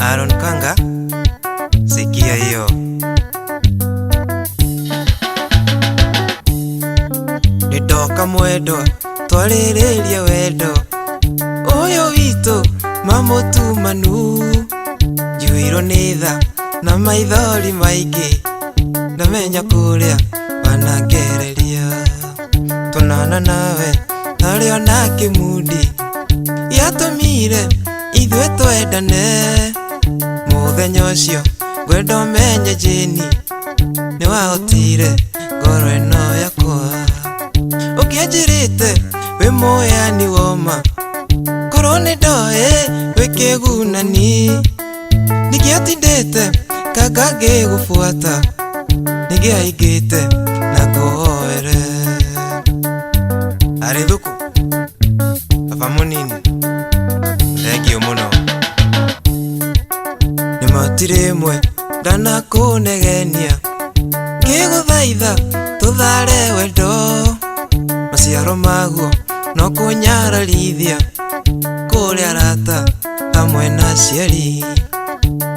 Aaron Kanga, sikia hiyo. Nĩndoka mwendwa twarĩrĩria wendo ũyũ witũ mamũtumanu njihũirwo nĩ tha na maithori maingĩ ndamenya kũrĩa wanangereria tũnana nawe harĩ ona kĩmundi gĩatũmire ithuĩ twendane mũthenya ũcio ngwenda ũmenye Jane nĩwahotire ngoro ĩno yakwa ũkĩanjĩrĩte wĩ mũheani woma korwo nĩ ndoĩ wĩ kĩgunani ndingĩatindĩte kanga ngĩgũbuata nĩngĩaingĩte na ngũhoere arĩ thuku baba mũnini thengiũ mũno nĩmatirĩ ĩmwe ndanakũnegenia ngĩgũthaitha tũthare wendo maciaro maguo no kũnyararithia kũrĩa arata hamwe na aciari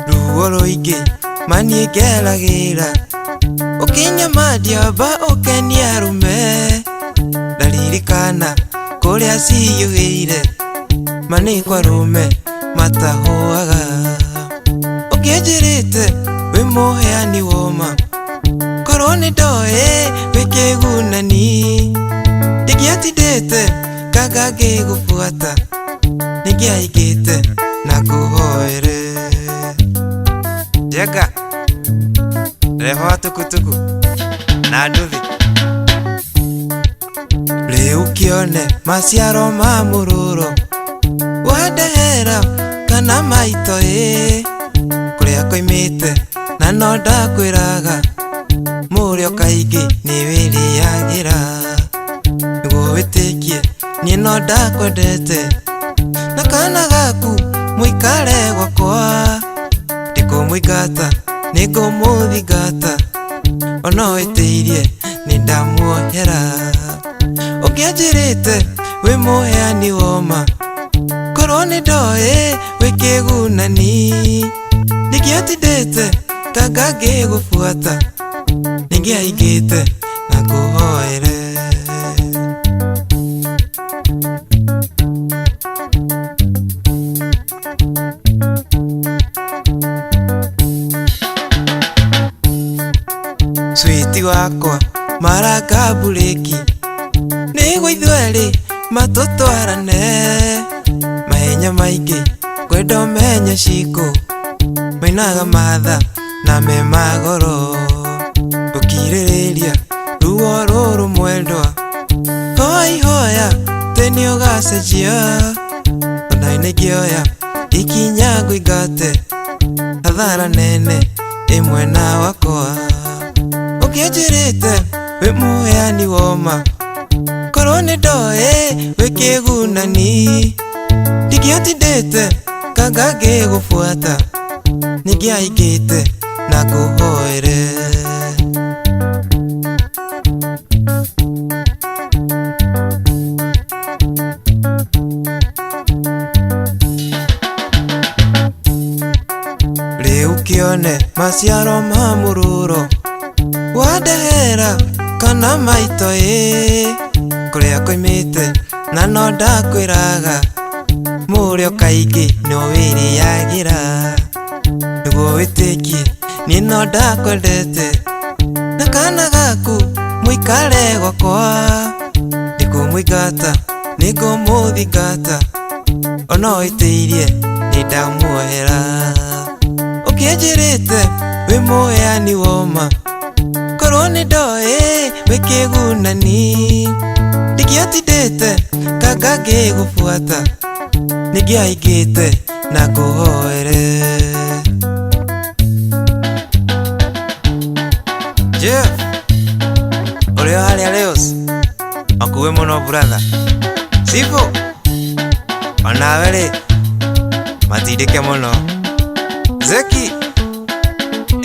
ruo rũingĩ maniĩ ngeragĩra ũkĩnyamaria amba ũkenie arũme ndaririkana kũrĩa ciyũire manĩ kwa arũme matahũaga ũkĩnjĩrĩte wĩ mũheani woma korwo nĩ ndoĩ wĩ kĩgunani ndingĩatindĩte kanga ngĩgũbuata nĩngĩaingĩte na ngũhoere Jenga ndereba wa tukutuku na nduthi rĩu kĩone maciaro ma mũrũrũ wandehera kana maito ĩ kũrĩa koimĩte na no ndakwĩraga mũrĩo kaingĩ nĩ wĩrĩagĩra nĩguo wĩtĩkie niĩ no ndakwendete na kana gaku mũikare gwakwa ndikũmũingata nĩngũmũthingata ona wĩtĩirie nĩndamuohera ũkĩanjĩrĩte wĩ mũheani woma korwo nĩ ndoĩ wĩ kĩgunani ndingĩatindĩte kanga ngĩgũbuata nĩngĩaingĩte na ngũhoere Switi wakwa maranga mburĩki nĩguo ithuerĩ matũtwarane mahenya maingĩ ngwenda ũmenye cikũ mainaga matha na me magoro ngũkirĩrĩria ruo rũrũ mwendwa hoya ihoya tĩ nĩũgacenjia ona nĩngĩoya ikinya ngũingate hathara nene ĩ mwena wakwa ũkĩnjĩrĩte wĩ mũheani woma korwo nĩ ndoĩ wĩ kĩgunani ndingĩatindĩte kanga ngĩgũbuata nĩngĩaingĩte na ngũhoere rĩu kĩone maciaro ma mũrũrũ wandehera kana maito ĩ kũrĩa koimĩte na no ndakwĩraga mũrĩo kaingĩ no wĩrĩagĩra nĩguo wĩtĩkie niĩ no ndakwendete na kana gaku mũikare gwakwa ndikũmũingata nĩngũmũthingata ona wĩtĩirie nĩndamuohera ũkĩnjĩrĩte wĩ mũheani woma korwo nĩ ndoĩ wĩ kĩgunani ndingĩatindĩte kanga ngĩgũbuata nĩngĩaingĩte na ngũhoere Jeff ũrĩ o harĩa Leos makuĩ mũno brother Sifu onawe rĩ matindĩke mũno Zeki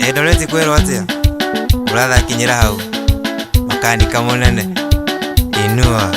Eldoret kwĩrwo atĩa brother akinyĩra hau makanika mũnene inua.